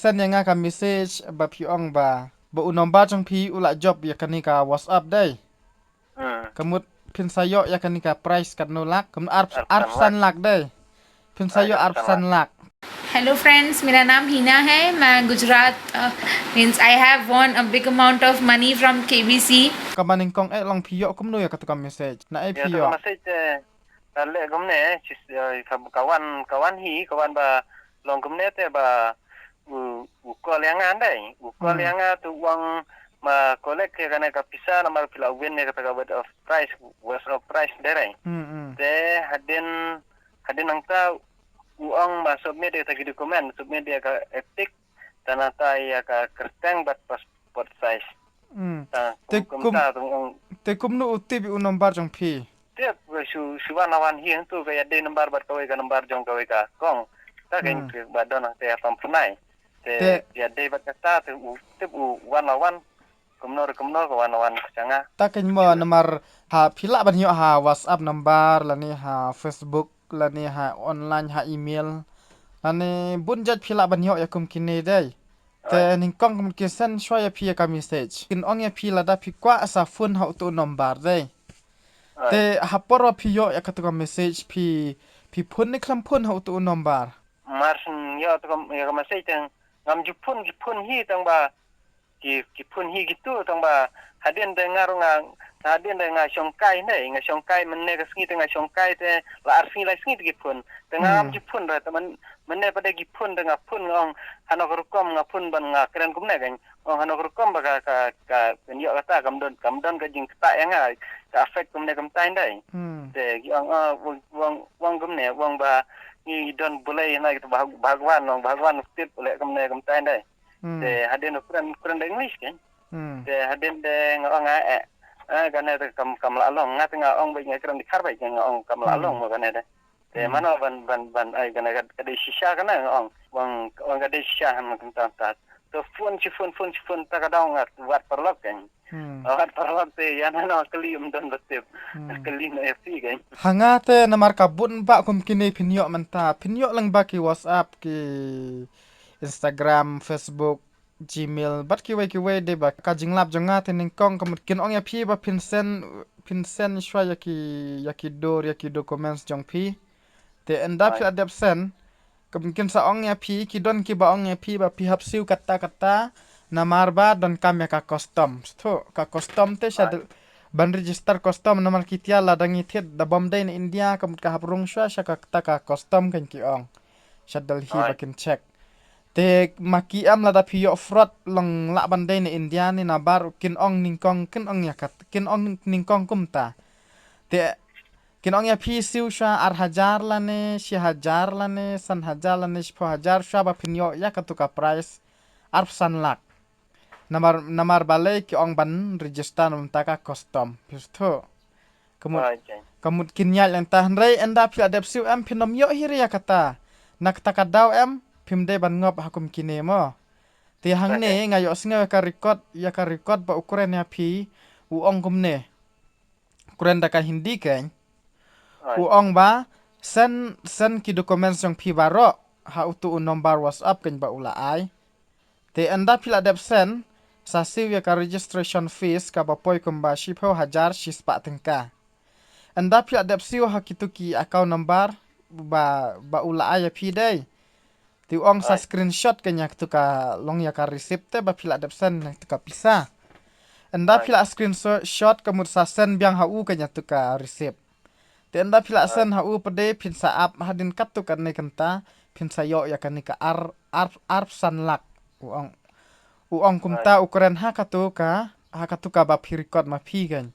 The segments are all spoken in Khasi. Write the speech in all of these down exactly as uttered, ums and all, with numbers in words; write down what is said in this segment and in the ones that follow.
send ïa nga ka message ba phi ong ba, ba u nombar jong phi u la jop ïa kane ka WhatsApp dei. Hmm. Ka mut phin sa ïoh ïa kane ka prize katno lak, ka mut ar, arphew san lak dei. Phin sa ïoh arphew san lak. Hello friends, मेरा नाम हीना है। मैं गुजरात, uh, means I have won a big amount of money from K B C. Ka ba nyngkong eh long phi ïoh kumno ïa katu ka message? Na eh phi ïoh? Message te ka leh kumne, eh, ka wan, ka wan hi, ka wan ba long kumne te ba u, u call ïa nga dei. U call ïa nga te u ong ma collect ïa kane ka pisa namar phi la win ïa kata ka worth of prize, worth of prize dei. Hmm, hmm. Te hadien, hadien nangta u ong ma submit ïa kata ki document, submit ïa ka EPIC, te nangta ïa ka kyrteng bad passport size. Hmm. Te kum, te kumno u tip ïa u nombar jong phi? Tip, shu, shu wan la wan hi hangtu ka ïadei nombar bad kawei ka nombar jong kawei ka kong. Ta ka ba don hangta ïa pam pnai. Te ïadei bad kata te u tip u wan la wan. Kumno re kumno ka wan la wan ka jong nga. Ta ka mo namar ha phi lah ban ïoh ha WhatsApp nombar lane ha Facebook lane ha online ha email. Lane bun jait phi lah ban ïoh ïa kum kine dei. Te nyngkong kum kin send shuwa ïa phi ïa ka message. Kin ong ïa phi lada phi kwah sa phone ha utu u nombar dei. Te ha por ba phi ïoh ïa katu ka message phi, phi phone ne khlem phone ha utu u nombar? Mar shen ïoh tu ka, ïa ka message te ngam ju phone, ki phone hi tang ba ki, ki phone hi kitu tang ba hadien te nga ruh nga, hadien te nga shongkai ne, nga shongkai mynne ka sngi te nga shongkai te la ar sngi lai sngi te ki phone. Te nga ngam ju phone re te mynne pat de ki phone te nga phone nga ong hano ka rukom nga phone ban nga kren kumne kan. Ong hano ka rukom ba ka, ka, ka pynïoh kata kam don, kam don ka jingktah ïa nga, ka affect kumne kumta dei. Hmm. Te ki ong, ah, ong, ong, ong kumne, ong ba ngi don bulei na kita Bhag-, Bhagwan, ong Bhagwan tip le kumne kumta dei. Hmm. Te hadien u kren, kren da English kan. Hmm. Te hadien de nga ong nga, eh, eh, kane te kam, kam la long, nga te nga ong ba nga kren Dkhar ba nga ong kam la long mo kane de. Te mano ban, ban, ban, ai, kane ka, ka dei shisha kane, ong, ong, ong ka dei shisha han kumta ta. To phone, shi phone, phone, shi phone, ta ka dong ngat, wat paralok kan. Hmm. Wat paralok te, ïa na no, kali um don ba tip. Hmm. Kali na ïa phi kan. Ha nga te namar ka bun ba kum kine phin ïoh mynta, phin ïoh lang ba ki WhatsApp, ki Instagram, Facebook, Gmail, bad kiwei kiwei dei ba ka jinglap jong nga te nyngkong ka mut kin ong ïa phi ba phin send, phin send shuwa ïa ki, ïa ki dur, ïa ki documents jong phi. Te ynda phi la dep send, ka mut kin sa ong ïa phi, ki don kiba ong ïa phi ba phi hap siew katta katta, namar ba donkam ïa ka custom. Sngewthuh, ka custom te sha ban register custom namar ki tiar lada ngi thied da bym dei na India, ka mut ka hap rung shuwa sha kata ka custom kan ki ong. Sha Delhi ba kin check. Te ma ki em lada phi ïoh fraud long lah ban dei na India ne nabar kin ong nyngkong kin ong ïa kat, kin ong nyngkong kumta. Te kin ong ïa phi siew shuwa ar hajar lane, shi hajar lane, san hajar lane, shiphew hajar shuwa ba phin ïoh ïa katu ka prize arphew san lak. Namar, namar balei ki ong ban register na bynta ka custom. Phi sngewthuh. Ka mut, ka mut kin ïaid lang ta hynrei ynda phi la dep siew em phin ym ïoh hi re ïa kata. Na kata ka daw em phim dei ban ngop ha kum kine mo. Te hangne nga ïohsngew ïa ka record, ïa ka record ba u kren ïa phi u ong kumne. Kren da ka Hindi kan. U ong ba send, send ki documents jong phi baroh ha utu u nombar WhatsApp kan ba u la ai. Te ynda phi la dep send, sa siew ïa ka registration fees kaba poi kumba shiphew hajar shispah tyngka. Ynda phi la dep siew ha kitu ki account number ba, ba u la ai ïa phi dei. Te u ong sa screenshot kan ïa katu ka long ïa ka receipt te ba phi la dep send ïa katu ka pisa. Ynda phi la screenshot ka mut sa send biang ha u kan ïa katu ka receipt. Te ynda phi la send ha u pat de phin sa ap hadien katto katne kynta phin sa ïoh ïa kane ka ar, ar, arphew san lak. U ong, u ong kumta u kren ha katu ka, ha katu kaba phi record ma phi kan.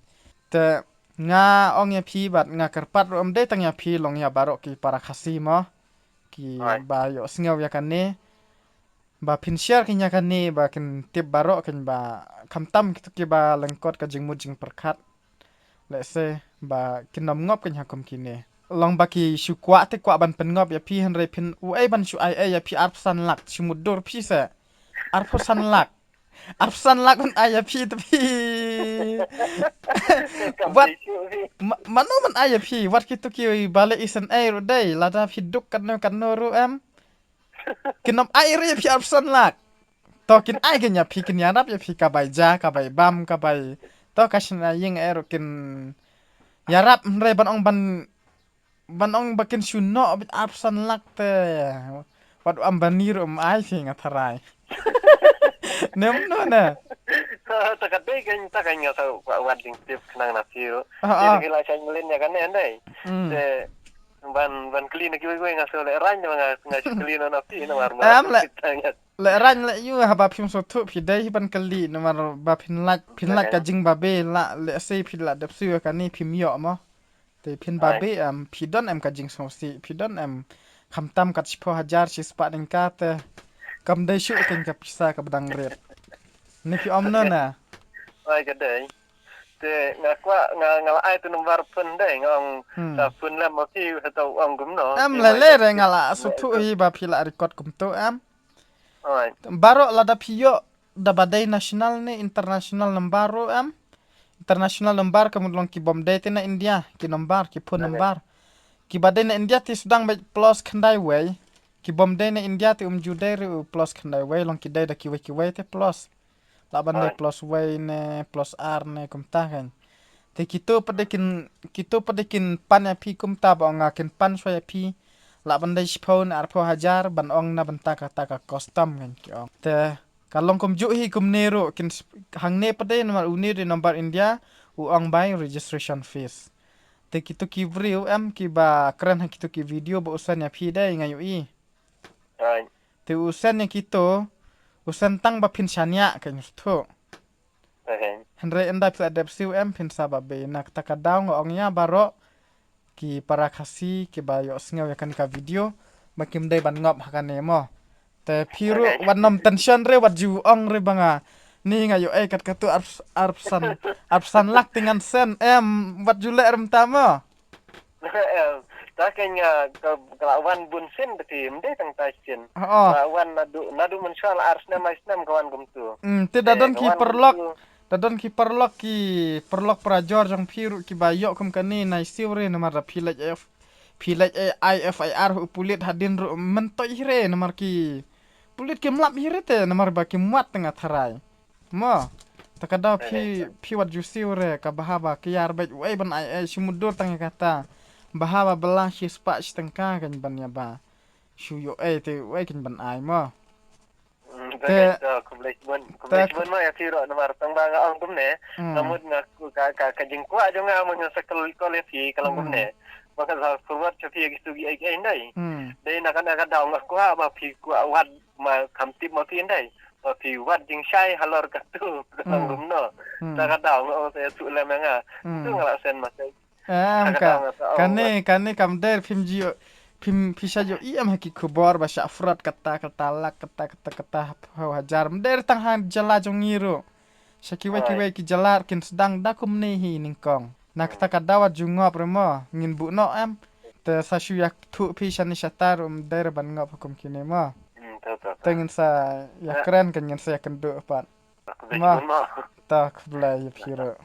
Te nga ong ïa phi bad nga kyrpad ruh ym dei tang ïa phi long ïa baroh ki para Khasi mo. Kiba ïohsngew ïa kane. Ba phin share kane ïa kane ba kin tip baroh kan ba khamtam kitu kiba lyngkot ka jingmut jingpyrkhat. Lehse ba kin ym ngop kan ha kum kine. Long ba ki shu kwah te kwah ban pynngop ïa phi hynrei phin uei ban shu ai ei ïa phi arphew san lak shu mutdur phi se. Arphew san lak. Arphew san lak un ai ïa phi te phi. Wat mano man ai ïa phi wat kitu kiba leh isynei ruh dei lada phi duk katno katno ruh em. Kin ym ai ruh ïa phi arphew san lak. To kin ai kin ïa phi, kin ïarap ïa phi ka bai ja, ka bai bam, ka bai. To ka shna ïing eh ruh kin ïarap, hynrei ban ong ban, ban ong ba kin shu noh beit arphew san lak te. Wat u Ambani ruh um ai phi, nga tharai. Ne mano ne? Ta ka dei kein, ta kein nga sa kwah wad jingtip khnang na phi ruh. Ah, ah. Te ki la shah mlien ïa kane ndei. Hmm. Te ban, ban kylli na kiwei kiwei nga sa leh rang, nga, nga shu kylli na na phi namar. Em, leh, leh rang leh ïa u, haba phim sngewthuh phi dei hi ban kylli namar ba phin lait, phin lait ka jingbabe, la leh sei phi la dep siew ïa kane phim ïoh mo. Te phin babe em, phi don em ka jingsngewsih, phi don em khamtam kat shiphew hajar shispah tyngka te kam dei shuh kein ka pisa kaba dang rit. Ne phi ong mano ne? Ai ka dei. Te nga kwah, nga, nga la ai tu number phone dei, nga ong. Hmm. Sa phone lem ma phi, hato ong kumno. Em, te lei lei re, nga la sngewthuh hi ba phi la record kumto em. Oi. Baroh lada phi ïoh, da ba dei national ne international number ruh em. International number ka mut long ki bym dei te na India, ki number, ki phone number. Ki ba dei na India te sdang beit plus khyndai wei. Ki bym dei na India te um ju dei ruh plus khyndai wei, long ki dei da kiwei kiwei te plus. Lah ban dei plus wei ne plus ar ne kumta kein. Te kito pat de kin, kito pat de kin pan ïa phi kumta ba ong nga kin pan shuwa ïa phi. Lah ban dei shiphew ne arphew hajar ban ong na bynta kata ka custom kein ki ong. Te ka long kumjuh hi kumne ruh kin s-, hangne pat de namar une de number India, u ong bai registration fees. Te kito ki briew em ki ba kren ha kito ki video ba u send ïa phi dei nga ïohi. Te u send ïa kito, u send tang ba phin shaniah kein sngewthuh. Hynrei ynda phi la dep siew em phin sa babe, na kata ka daw nga ong ïa baroh ki para Khasi ki ba ïohsngew ïa kane ka video ba kim dei ban ngop ha kane mo. Te phi ruh wat nym tension re, wat ju ong re ba nga ni nga ïoh ei kat katu arphew san, arphew san lak te ngan send em, wat ju leh re mynta mo. Em, ta kein nga ka, ka la wan bun sien te ym dei tang ta sien. Ka la wan naduh, naduh mynshuwa la ar snem lai snem ka wan kumtu. Hmm, te da don ki paralok, da don ki paralok ki, paralok parajor jong phi ruh ki ba ïoh kum kane nai siew re namar da phi leit F, phi leit ai F I R ha u pulit hadien ruh myntoi hi re namar ki pulit kim lap hi re te namar ba kim wad tang ha tharai. Mo, ta ka daw phi, phi wat ju siew re ka bha ba ki ïar beit wei ban ai ei shu mutdur tang ïa kata. Bha ba bylla shispah shi tyngka kein ban ïa ba shu ïoh ei te wei kein ban ai mo. Hmm, te, te, to, khublei shibun, khublei shibun mo ïa phi ruh namar tang ba nga ong kumne. Hmm. Nga mut nga ka, ka, ka jingkwah jong nga mo nga sa call, call ïa phi ka long kumne. Ba nga sa forward sha phi ïa kitu ki ei ei ndei. Hmm. Dei na kane ka daw nga kwah ba phi kwah wad ma kham tip ma phi ndei. Ba phi wad jingshai halor katu ka long kumno. Hmm. Ta ka daw nga ong sa ïathuh lem ïa nga. Hmm. Tu nga la send message. Em, ka, kane, kane kam dei phim ju, phim, phi shu ïohi em ha ki khubor ba shah fraud kata, kata lak, kata, kata, kata, haphew hajar. Ym dei tang ha jylla jong ngi ruh. Sha kiwei kiwei ki jylla kin sdang da kumne hi nyngkong. Na kata ka daw wat ju ngop re mo, ngin buh noh em. Te sa shu ïathuh phi shane shatai ruh ym dei re ban ngop ha kum kine mo. Hmm, to, to, to. Te ngin sa ïakren kein, ngin sa ïakynduh pat. Mo. To, khublei ïa phi ruh.